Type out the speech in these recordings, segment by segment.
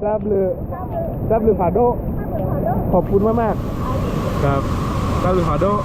တၢ်ဘျုး, တၢ်ဘျုးဖးဒိၣ်, ခီဖူမးမး, တၢ်ဘျုးဖးဒိၣ်,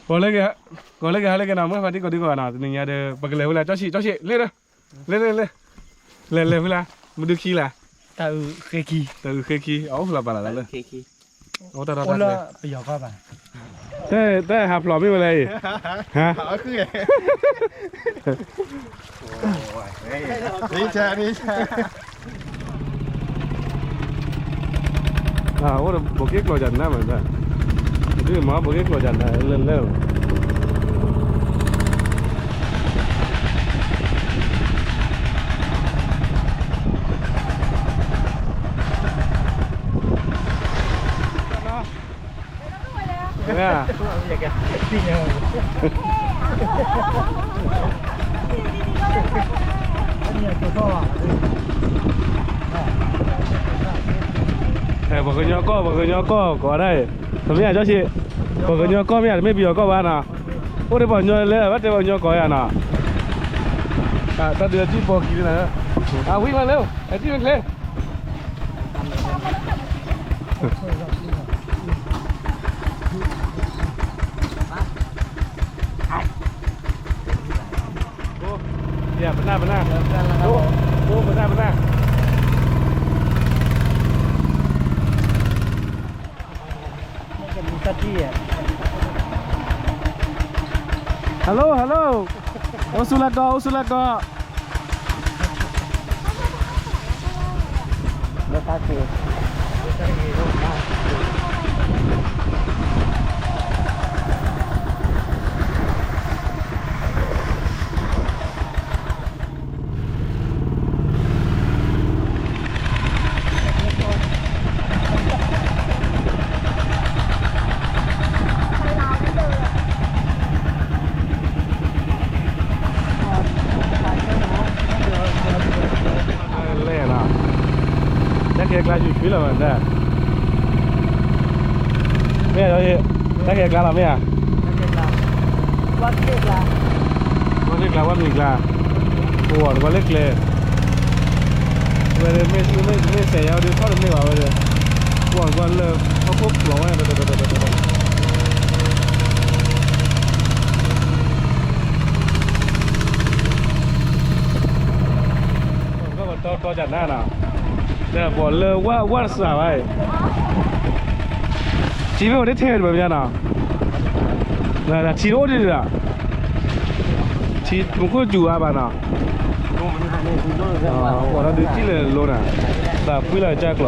ကိးလၢက့ၤ, ကိးလၢက့ၤ ဟါလၢက့ၤနီၤ မုၢ်ဖါတံၢ်ကိးဒံကိးဂၤနီၤ တနံၤညါဒီး ပကလဲၤဖဲလဲၣ် ကၠီဆံး ကၠီဆံး လဲၤဒီး, လဲၤလဲၤလဲၤ, လဲၤလဲၤဖဲလဲၣ်, မုၢ်ဒုခံလဲၣ်, တၢ်အုးဃ့ခံ, တၢ်အုးဃ့ခံ အအိၣ်ဖျိဘၣ်လၢ, အိၣ်တၢ်ထီၣ်တၢ်ကျဲ, တၢ်ဟးဖျိးမ့ၢ်ဝဲလဲၣ်အံၤ, ဟါ, အိၣ်ဒီးဘိးက့ၣ်ကျိၤကနၣ်မး, ဒ်မ့ၢ်ဘိးက့ၣ်ကျိၤကနၣ်လဲၣ်လဲၣ် ပှၤကညီကီၢ် ပှၤကညီကီၢ် ကိးဒၣ်အံၤ, တမ့ၢ်အကၠီဆံး, ပှၤကညီကီၢ်မ့ၢ်ဧါ တမ့ၢ်ပယီၤကီၢ်ဘၣ်နီၤ, အိၣ်ဒီးပှၤကညီလဲၤ ဘၣ်တဲပှၤကညီကိးယၤနီၤ, တၢ်ဒုးအတံၢ်ပိာ်ကံၤလံနၤ, အဝံၤမးလၢ အတံၢ်မ့ၢ်ချ့ ပနၢ်ပနၢ်, ပနၢ်ပနၢ်, hello hello, အိၣ်ဆူၣ်လၢကီၢ် အိၣ်ဆူၣ်လၢကီၢ် လဲၣ်နီၤ, တၢ်ကဲကျါဆူၣ်ဆူၣ်လီၤမး, မ့ၢ်, တၢ်ကဲကျါလီၤမ့ၢ်ဧါ, ဝါသ့ၣ်ကျါ ဝါမံၤကျါ, ပဝီၤတကွၢ်လၢကျဲ, ဝဲမ့ၢ်မ့ၢ်မ့ၢ်စဲးယၤဒီးထီၣ်တမ့ၢ်ဘၣ်ဝဲဒီး, ပဝီၤတကွၢ်လၢ ဟီၣ်ခိၣ်ဖျိးဝဲ တီတီကနၣ်နီၤ, ဒီးပှၤလၢဝၢ်ဝၢ်တစှၤဘၣ်အံၤ, ထံမ့ၢ်အိၣ်တထဲဝဲတဘၣ်မ့ၢ်နီၤ, ထံတအိၣ်ဒံးဒီး, ထံမူခိၣ်စူၤအါဘၣ်နီၤ, အိၣ်ဒီးဒုးထံၣ်လၢလိၤနၤ, သးဖှံလၢကစၢ်ကျိာ် တ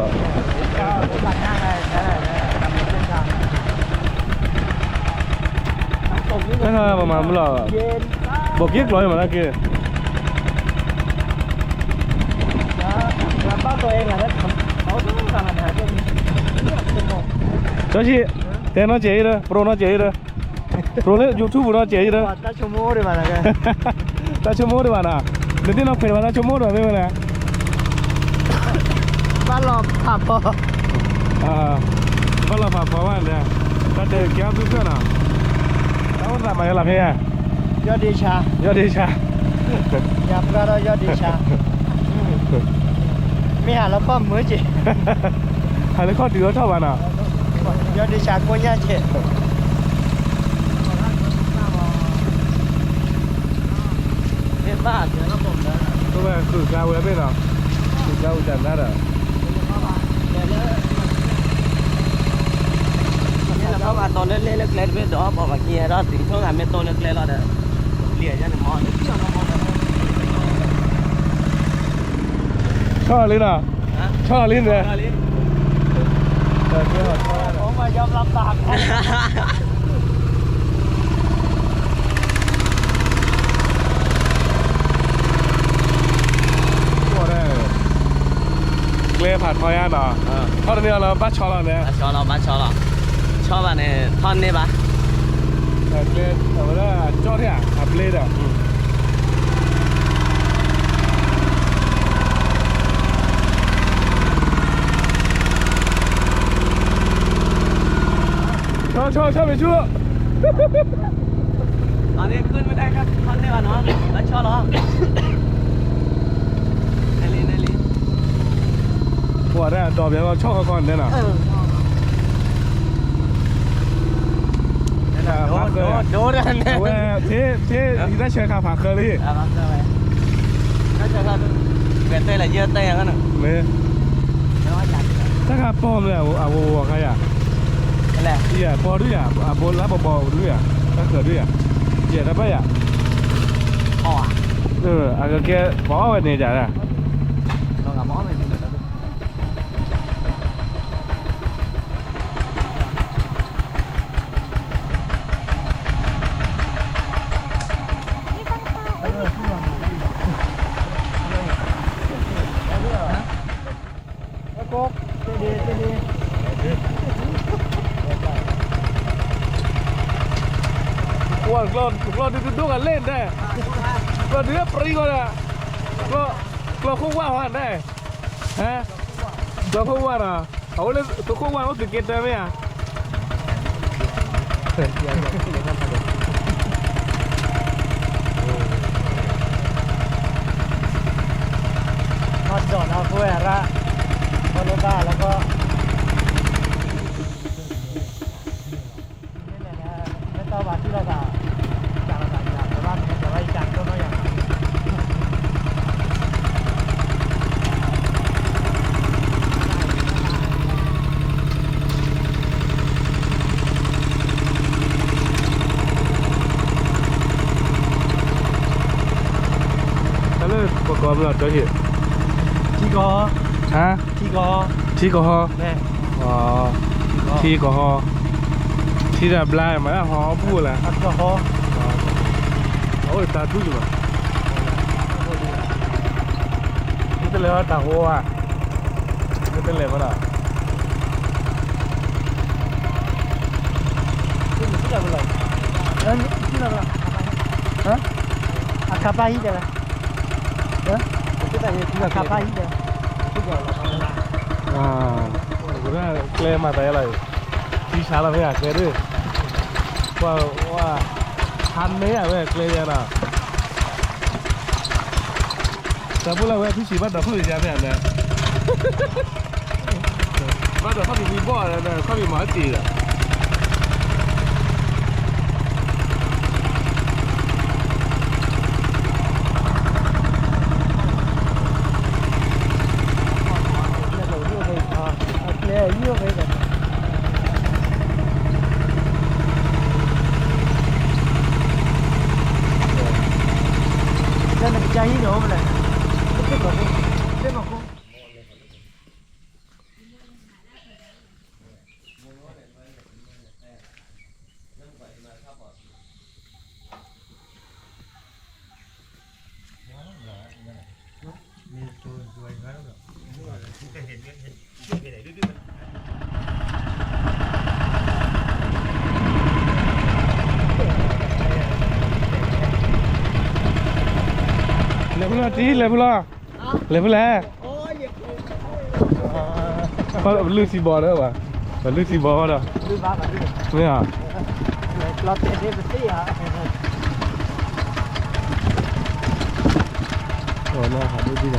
ၢ်ခါပမၤမုၢ်လီၤ, ဘိးက့ၣ်ကျိၤမးတၢ်က့ၤ, ကၠီဆံး, တဲနီၢ်စဲးအံၤဒီး ပရိနီၢ်စဲးအံၤဒီး, ပရိလၢ YouTube နီၢ်စဲးအံၤဒီး, တၢ်ဆိကမိၣ်ဒံးဘၣ်နီၤ, နသ့ၣ်နီၢ်ခွဲးဘၣ် တၢ်ဆိကမိၣ်ဒံးဘၣ်မ့ၢ်ဝဲလဲၣ်, ဘၣ်လီၤဖးဖီ ဘၣ်လီၤဖးဖီဘၣ်ဒီး, တၢ်တဲကဲအီၣ်ဘုဖျၢၣ်နီၤ, တၢ်အိၣ်သးမၤယလီၤဖဲယၤ, ယီၢ်ဒ့ဆါ, ယီၢ်ဒ့ဆါ, ယၤပှၢ်ဒီးယီၢ်ဒ့ဆါ, မ့ၢ်ဟးလၢခီၣ်မုာ်က့ၤ, ဟးလၢခီၣ်တုၤအီၣ်ထီၣ်ဘၣ်နီၤ, ယီၢ်ဒ့ဆါကိညၢ်က့ၤ တဘၣ်ဃုာ်ကျါဝဲဘ့ၣ်နီၤ, ဃုာ်ကျါဝဲတၢ်နါဒီး, မ့ၢ်လၢဘၣ်ဘၣ်တီလၢလဲလၢကျဲတဘ့ၣ်ဒီး ပှၤမၤက့ၤဟဲဒီး တုၤဆိဂၤမ့ၢ်တိလၢကျဲလီၤဒီး, လံာ်ယါန့ၣ်မီၤ, ဆီၣ်လီၤလံနီၤ, ဆီၣ်လီၤလံန့ၣ် ကျဲဖးထီယါနီၤ, ထီၣ်တန့ၢ်လီၤ ဘၣ်ဆီလီၤန့ၣ်, ဘၣ်ဆီလီၤ ဘၣ်ဆီလီၤ, ဆီဘၣ်န့ၣ် ထီၣ်န့ၢ်ဘၣ်, အဝဲဒၣ်ကၠီထံၣ်ဧါ အဘျ့ဒီး ဆီ ဆီ ဆီ မ့ၢ်ဆူၣ်, အန့ၣ် ขึ้นไม่ได้ครับ ထီၣ်န့ၢ်ဘၣ်နီၤ ဘၣ်ဆီလီၤ, ဒီးပျီလီၤဆီၣ်ခီခီန့ၣ်နီၤ, ဖးဃၢၤ, အဝဲ, ဖဲ, ဖဲ, ယတၢ်ဆၢခါဖးဃၢၤလံ, မ့ၢ်, တၢ်ခါပီၢ်မလဲၣ်, အဝဲဝီၤခါယၤ, ယၤပီၢ်ဒုယၤ, အဘိလၢပဘီဒုယၤ, တၢ်ဃၢၤဒုယၤ, ယၤတၢ်ဘၣ်ယၤ, အကကဲပီၢ်ဝဲန့ၣ်ယၤ, ကျီၢ်ဒုးဒိၣ်ဂၤလဲၣ်ဒဲး, ကျီၢ်ဒုးပြံကီးဒဲး, ကျီၢ်ခိၣ်ဝၣ်ဟီဒဲး, ကျီၢ်ခိၣ်ဝၣ်နီၤ, အဝဲလၢသုးခိၣ်ဝၣ်အိၣ်သုးက့တၢ်မ့ၢ်ဧါ, ဘၣ်ဒိးနီၤ ကွဲရၣ်, ဘၣ်လိၣ်ဘၣ်လၢကီၢ် မ့ၢ်တၢ်ဘၣ်ထံၣ်လိာ်သး, ကးလိာ်သးယၤ ကဘၣ်မ့ၢ်ကဘၣ်ယကးကၢၢ်နီၢ်ယၤ တၢ်လၢပကိးမလီၤတၢ်ဟ့ၣ်, ထံကဟီ, ဟါ, ထံကဟီ, ထံကဟီ, ထံကဟီ, ထံတၢ်ဘျါမၤတၢ်ဟီအပူၤလၢ, အအိၣ်တၢ်ထူၣ်ယဘၣ်, မ့ၢ်တလဲၤတၢ်ဟိဧါ, မ့ၢ်တလဲၤဘၣ်ဒီး အခါပၢ်ဟံၣ်ဒီးလၢ, အခါပၢ်ဟံၣ်ဒီး, ကျဲမၤသးယလီၤ, ထံဆါလီၤမ့ၢ်ဧါ ကျဲဒၣ်, ကွၢ်, ဟါန့ၢ်အဝဲကျဲယၤနီၤ, တၢ်ဖိလၢဝဲဖုစံးဘၣ်ဒီးခိၣ်လံၤယၤမ့ၢ်ဧါန့ၣ် ဘၣ်ဒီးခီၣ်ဖံးမံဘီၣ်ဒီး ခီၣ်ဖံးမၤတ့ၢ်ဒီး လၢနကစၢ်ဟံၣ်န့ၣ်အိၣ်မလဲၣ်, သ့ၣ်မခိၣ်, သ့ၣ်မခိၣ်. လဲၤဖဲလဲၣ်တံၤ လဲၤဖဲလဲၣ်, လဲၤဖဲလဲၣ်, ပလုၢ်ထံဘီဒီးဘၣ်, ပလုၢ်ထံဘီဘၣ်ဒီး, မ့ၢ်ဧါ, အဟးဒ်ဒီး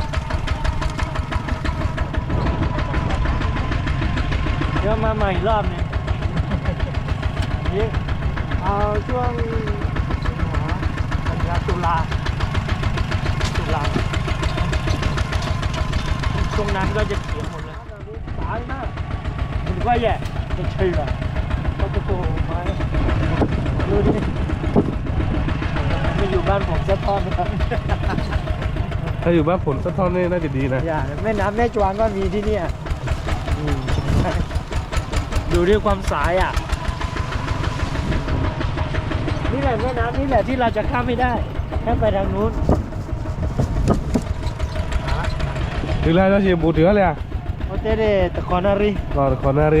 မၤမၤအံၤလီၤမ့ၢ် เอาช่วงตุลา ตุลา ช่วงน้ำก็จะเขียวหมดเลย ตายมาก มันว่าแย่ จะเชื่อ ก็จะโกงไป ดูดิ ไม่อยู่บ้านผมสักท่อนนะครับ ถ้าอยู่บ้านผมสักท่อนนี่น่าจะดีนะ อย่า แม่น้ำแม่จวางก็มีที่เนี่ย อืม ดูด้วยความใสอ่ะ นี่แหละแม่น้ำนี่แหละที่เราจะข้ามไม่ได้ ให้ไปทางนู้น တုၤလၢအံၤ ဘူးတုၤလၢ်လံဧါ, အိၣ်တဲဒၣ် တခီနၣ်ရံၣ်, တခီနၣ်ရံၣ်နီၤ,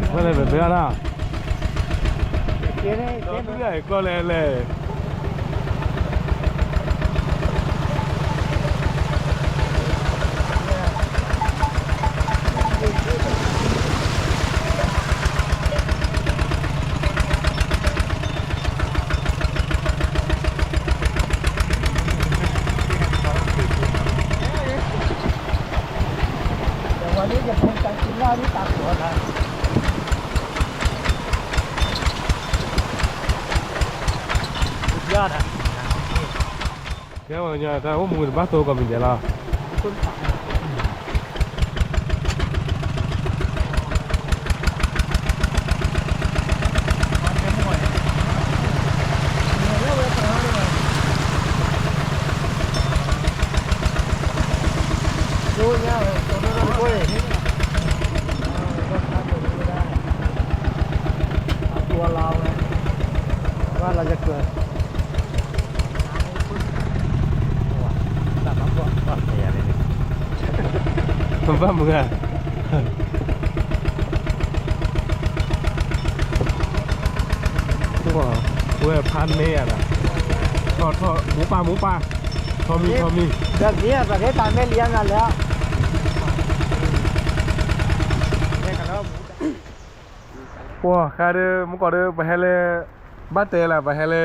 ဝဲလဲၣ် ပဘဲအီၤနီၤ, ကဲန့ၣ် ကဲန့ၣ် ကျီၢ်လဲၣ်လဲၣ် ဒီးဝဲလၢ တၢ်အိၣ်မူတဘၣ်သိကီၢ်မံၤဒဲးလီၤ. ဘၣ်မုာ်ဧါ, ဝဲဖးန့ၢ်ယၤဒီး, ထီၣ်ထီၣ် မူပၢ်မူပၢ်, ထီၣ်မံထီၣ်မံ, ဒီးမ့ၢ်ပက့ၤတၢ်မဲလံနၤလဲၣ်, ပှၤဃါဒီး မူကီၢ်ဒီး ပဟဲလၢ ဘၣ်တဲလၢ ပဟဲလၢ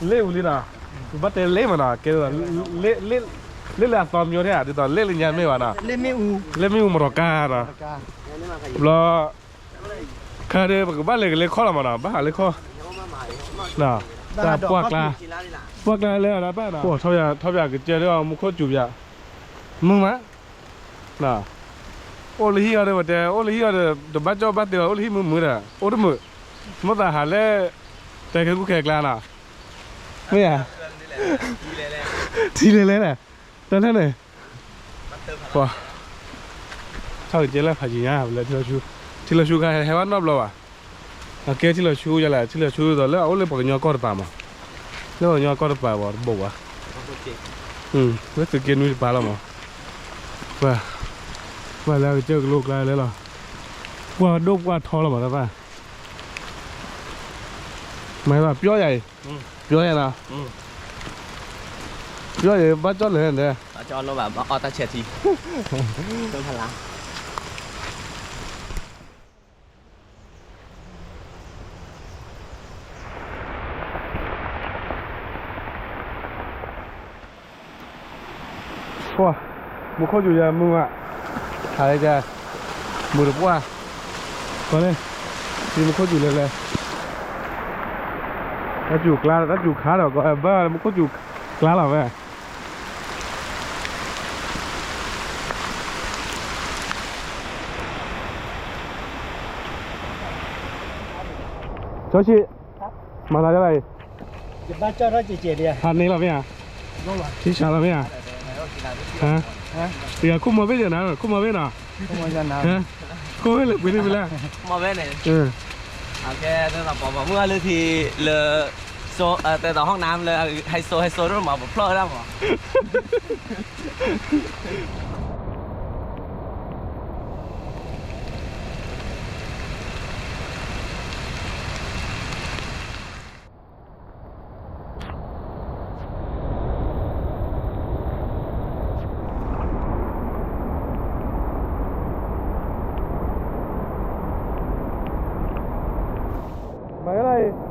လ့ၣ်အူလံနီၤ, ပဘၣ်တဲလ့ၣ်မးနီၤ, ကဲ လ့ၣ်လၢအသီမၠိထဲဧါ, ဒ်သိးလ့ၣ်လၢညါမ့ၢ်ဘၣ်နီၤ, လ့ၣ်မ့ၣ်အူမတီၤကါနီၤ, ဘျီ ခါဒီး ပကဘၣ်လဲၤကလ့ခီၣ်လီၤမးနီၤ, ဘၣ်ဟးလ့ခီၣ်, တၢ်ပှၢ်ကျါ, ပှၢ်ကျါလၢအဒၣ်ဘၣ်နီၤ, ထီၣ်ပၠးကစၢၢ်ဒီးမူခိၣ်စူၤပၠး, မုာ်မး အိၣ်လၢဟံၣ်အီၤဒီး ပတဲ အိၣ်လၢဟံၣ်အီၤဒီး တဘၣ်ကၠီၣ်ဘၣ်တဲအီၤ အိၣ်လၢဟံၣ်မုာ်မုာ်ဒီး အိၣ်တမုာ်, မ့ၢ်သးဟးလၢ တဲခဲကူၣ်ခဲကျါနီၤ, မ့ၢ်ဧါ, ထံလဲၤလဲၤလဲၣ်, တၢ်လၢန့ၣ်, ပှၤ ထီၣ်ကစၢၢ်လၢဖးယံၤညါ လၢထံလီၤဆူ, ထံလီၤဆူခါဟဲဘၣ်နီတဘျီဘၣ်, အကဲထံလီၤဆူယလဲၣ်, ထံလီၤဆူဒီးလၢအအိၣ်လၢပှၤကညီကီၢ်တပၤမး, လၢပှၤကညီကီၢ်တပၤဘၣ်တဘိးဘၣ်, လၢသုးက့နွံတပၤလီၤမး, ပှၤ ပှၤလၢကစၢၢ်ကလိကျါလဲၣ်လီၤ, ပှၤဒိၣ်ပှၤထီလီၤမးတပၤ, မၤဘၣ်ပျီယၤအံၤ, ပျီယၤနီၤ, ပျီယၤဘၣ်ကၠီၣ်လဲၣ်န့ၣ်, ဘၣ်ကၠီၣ်လိဘၣ် ဘၣ်အီၣ်တၢ်ဆဲးထံ ပှၤ မူခိၣ်စူၤယၤမုာ်မး, ဟးလၢယၤ, မုာ်တပှၢ်, ကီးလၢ, မူခိၣ်စူၤလဲၤလဲၤ, တၢ်စူၤကျါဒီး တၢ်စူၤခါဒီး ကီးဘၣ် မူခိၣ်စူၤကျါလီၤဝဲ ကၠီဆံး, မၤသးဒ်လဲၣ်အံၤ, ဟးန့ၢ်လီၤမ့ၢ်ဧါ, ထံဆးလီၤမ့ၢ်ဧါ, တဂၤခိၣ်မီၤဘ့ၣ်ယနၤ ခိၣ်မီၤဘ့ၣ်နီၤ, ခိၣ်ဘ့ၣ်လဲၤပှ့ၤန့ၢ်ဖဲလဲၣ်, မီၤဘ့ၣ်န့ၣ်, ကဲ ပှၤမုၢ်အလၢထံလၢ တဲသိး ห้องน้ำ လၢ ไฮโซ ไฮโซ ဒိၣ်မး ပဖျီၣ်ဝဲဒၣ်မး မၤဝဲလီၤ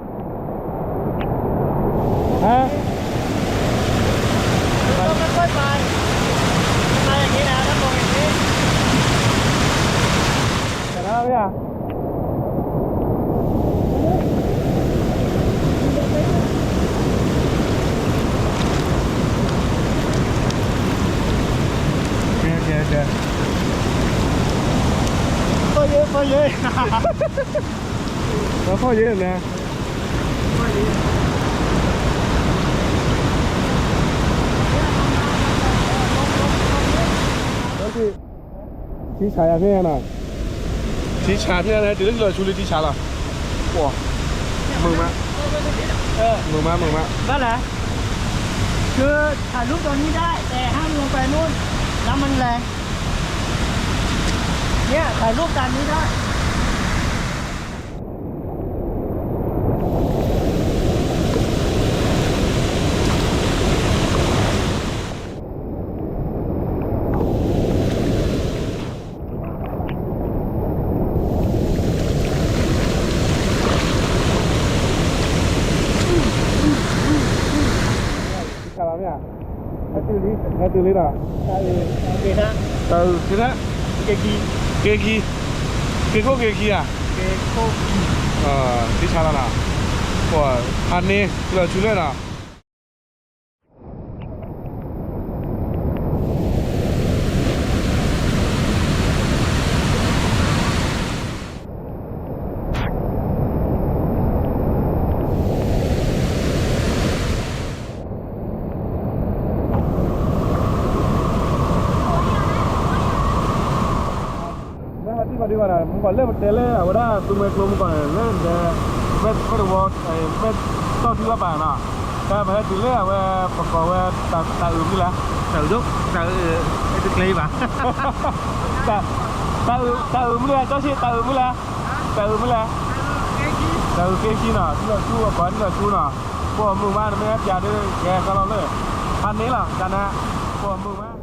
အံၤ, ဟါ, မၤဝဲလီၤ, ကဲ ကဲ ကဲ, ဖီယဲ ဖီယဲ, ဖီယဲန့ၣ် ထံဆးယၤဖဲနီၤ, ထံဆးဖဲန့ၣ် တုၤလၢထံလီၤဆူလံထံဆးလီၤ, မုာ်မး, မုာ်မး မုာ်မး, ဘၣ်လဲၣ်, คือถ่ายรูปตรงนี้ได้ แต่ห้ามลงไปนู่น น้ำมันแรง เนี่ย ถ่ายรูปตามนี้ได้ ထံဆးလီၤမ့ၢ်ဧါ, ဟဲတုၤလံနီၤ, တၢ်အုးက့ၤထါ, က့ၤခံ, က့ၤခံ, က့ၤခိၣ်က့ၤခံဧါ, ထံဆးလီၤနီၤ, ပှၤဖးန့ၢ်လီၤဆူလၢနီၤ. မုၢ်ကီၢ်လၢပတဲလၢအဝဲဒၣ်သူမွဲကျိမုၢ်ကီၢ်န့ၣ် လၢဒဲ မ့ၢ်တဝီ မ့ၢ်တီၢ်ထံဘၣ်ပာ်နီၤ, တၢ်ပဟဲတုၤလၢအဝဲပကိးဝဲ တၢ်အုးမနုၤလဲၣ်, တၢ်အုးဒိၣ် တၢ်အုး ကျဲဘၣ်, တၢ်အုးမနုၤလဲၣ် ကၠီဆံး တၢ်အုးမနုၤလဲၣ်, တၢ်အုးမနုၤလဲၣ်, တၢ်အုးက့ခံနီၤ ထံလီၤဆူအပှၤထံလီၤဆူနီၤ, ပိာ်မုၣ်မး နမ့ၢ်ဟဲပၠးဒ်ကဲကီလီၤလၢ ဖးန့ၣ်လီၤ တၢ်နါ ပိာ်မုၣ်မး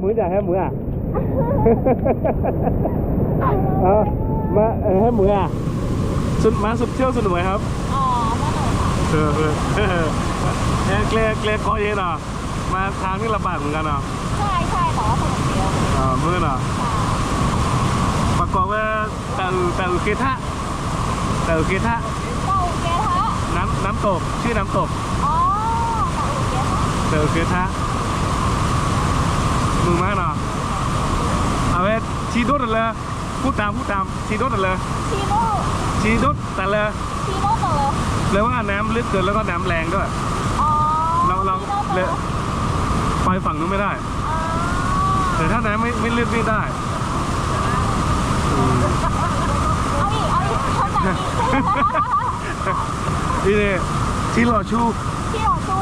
မုၢ်ဒၣ်ဟဲမုၢ်ဧါ, မ ဟဲမုၢ်ဧါ, မါ ဆူၣ်ဆူၣ်နဝဲ ครับ, ကျဲ ကျဲကီယဲနီၤ, มาทางนี้ลำบากเหมือนกันเนาะ, ใช่ใช่แต่ว่าสนุกดีอะ, เออ เมื่อเนาะ, ประกอบว่า ตะอือ ตะอือเคทะ, ตะอือเคทะ, ตะอือเคทะ, น้ำ น้ำตก ชื่อน้ำตก, อ๋อ ตะอือเคทะ, ตะอือเคทะ, မုၢ်မးနီၤ, အဝဲ ထံဒိၣ်တလၢ, พูดตาม พูดตาม ထံဒိၣ်တလၢ, ထံဒိၣ်, ထံဒိၣ်တလၢ, ထံဒိၣ်တလၢ, แปลว่าน้ำลึกเกินแล้วก็น้ำแรงด้วย, อ๋อ เราเรา ထံဒိၣ်တလၢ, ไปฝั่งนู้นไม่ได้, อ๋อ แต่ถ้าน้ำไม่ไม่ลึกนี่ได้, เอาอีกเอาอีกเข้าใจอีก นี่ ထံလီၤဆူ, ထံလီၤဆူ,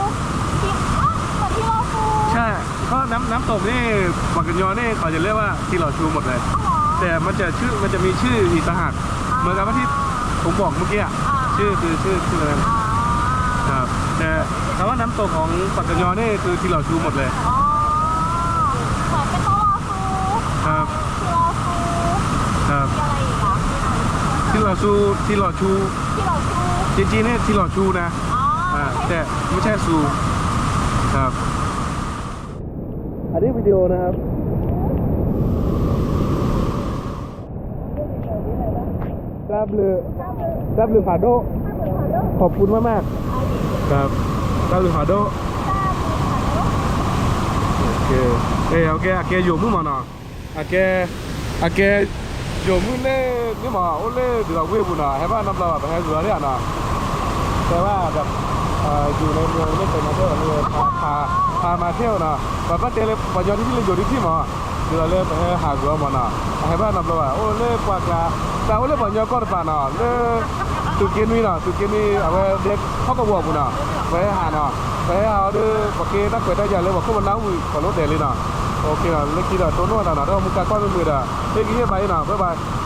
ထံ อ๋อ เหมือนထံလီၤဆူ, ใช่ เพราะน้ำน้ำตกนี่ ปากกยอนี่เขาจะเรียกว่า ထံလီၤဆူ หมดเลย, อ๋อ เหรอ แต่มันจะชื่อ มันจะมีชื่ออีกต่างหาก, เหมือนกับว่าที่ผมบอกเมื่อกี้อะ อ่า ชื่อคือชื่อชื่ออะไรนะ อ่า ครับ แต่คำว่าน้ำตกของปากกยอนี่คือ ထံလီၤဆူ หมดเลย, อ๋อ เหมือนเป็นตะลอซู, ครับ ထံလီၤဆူ, ครับ มีอะไรอีกอ่ะ ထံလီၤဆူ, ထံလီၤဆူ, ထံလီၤဆူ, จริงๆนี่ ထံလီၤဆူ นะ อ๋อ อ่า แต่ไม่ใช่ซู ครับ อันนี้วิดีโอนะครับ တၢ်ဘျုး, တၢ်ဘျုးဖးဒိၣ်, ขอบคุณมากๆ ครับ တၢ်ဘျုးဖးဒိၣ်, အကဲ အကဲ အကဲယိၤမုၣ်မးနီၤ, အကဲ အကဲ ယိၤမုၣ်န့ၣ် မ့ၢ်မး အိၣ်လၢဒုးလီၤဝ့ၢ်ပူၤနီၤ, ဟဲဘၣ်နီတဘျီဘၣ် ပဟဲဂုာ်အီၤဒၣ်နီၤ, တဲဘၣ်ဒီး ယူၤန့ၣ် မ့ၢ်မ့ၢ်တဲမၤထဲအီၤလၢ ဖး ဖး ဖးမၤထဲအီၤနီၤ, ပှၤဘၣ်တဲလၢပှၤညီထံထံလၢယိၤထံထံမး, ဒုးလီၤလၢပဟဲဟးဂုာ်အီၤမးနီၤ, အဟဲဘၣ်နီတဘျီဘၣ် အိၣ်လၢပှၢ်ကျါ, တၢ်အိၣ်လၢပှၤကညီကီၢ်တပၤနီၤ, လၢ သုးက့နွံနီၤ, သုးက့နွံ အဝဲဒဲဟီၣ်ကဝီၤပူၤနီၤ, ပှၤဟဲဟးနီၤ, ပှၤဟဲဟးအီၤဒီး ပှၤက့ၤတၢ်ခွဲးတၢ်ယာ်လၢပှၤခိၣ်ပနၢ်ဝံၤ ပှၤလိၣ်တဲာ်လံနီၤ, လၢခံဒီးတိၢ်နီၣ်တၢ်နီၤ, ဒီးမူကါကွၢ်မုာ်မုာ်ဒီး ဟ့ၣ်ဂံၢ်ဟ့ၣ်ဘါအံၤနီၤ, bye bye.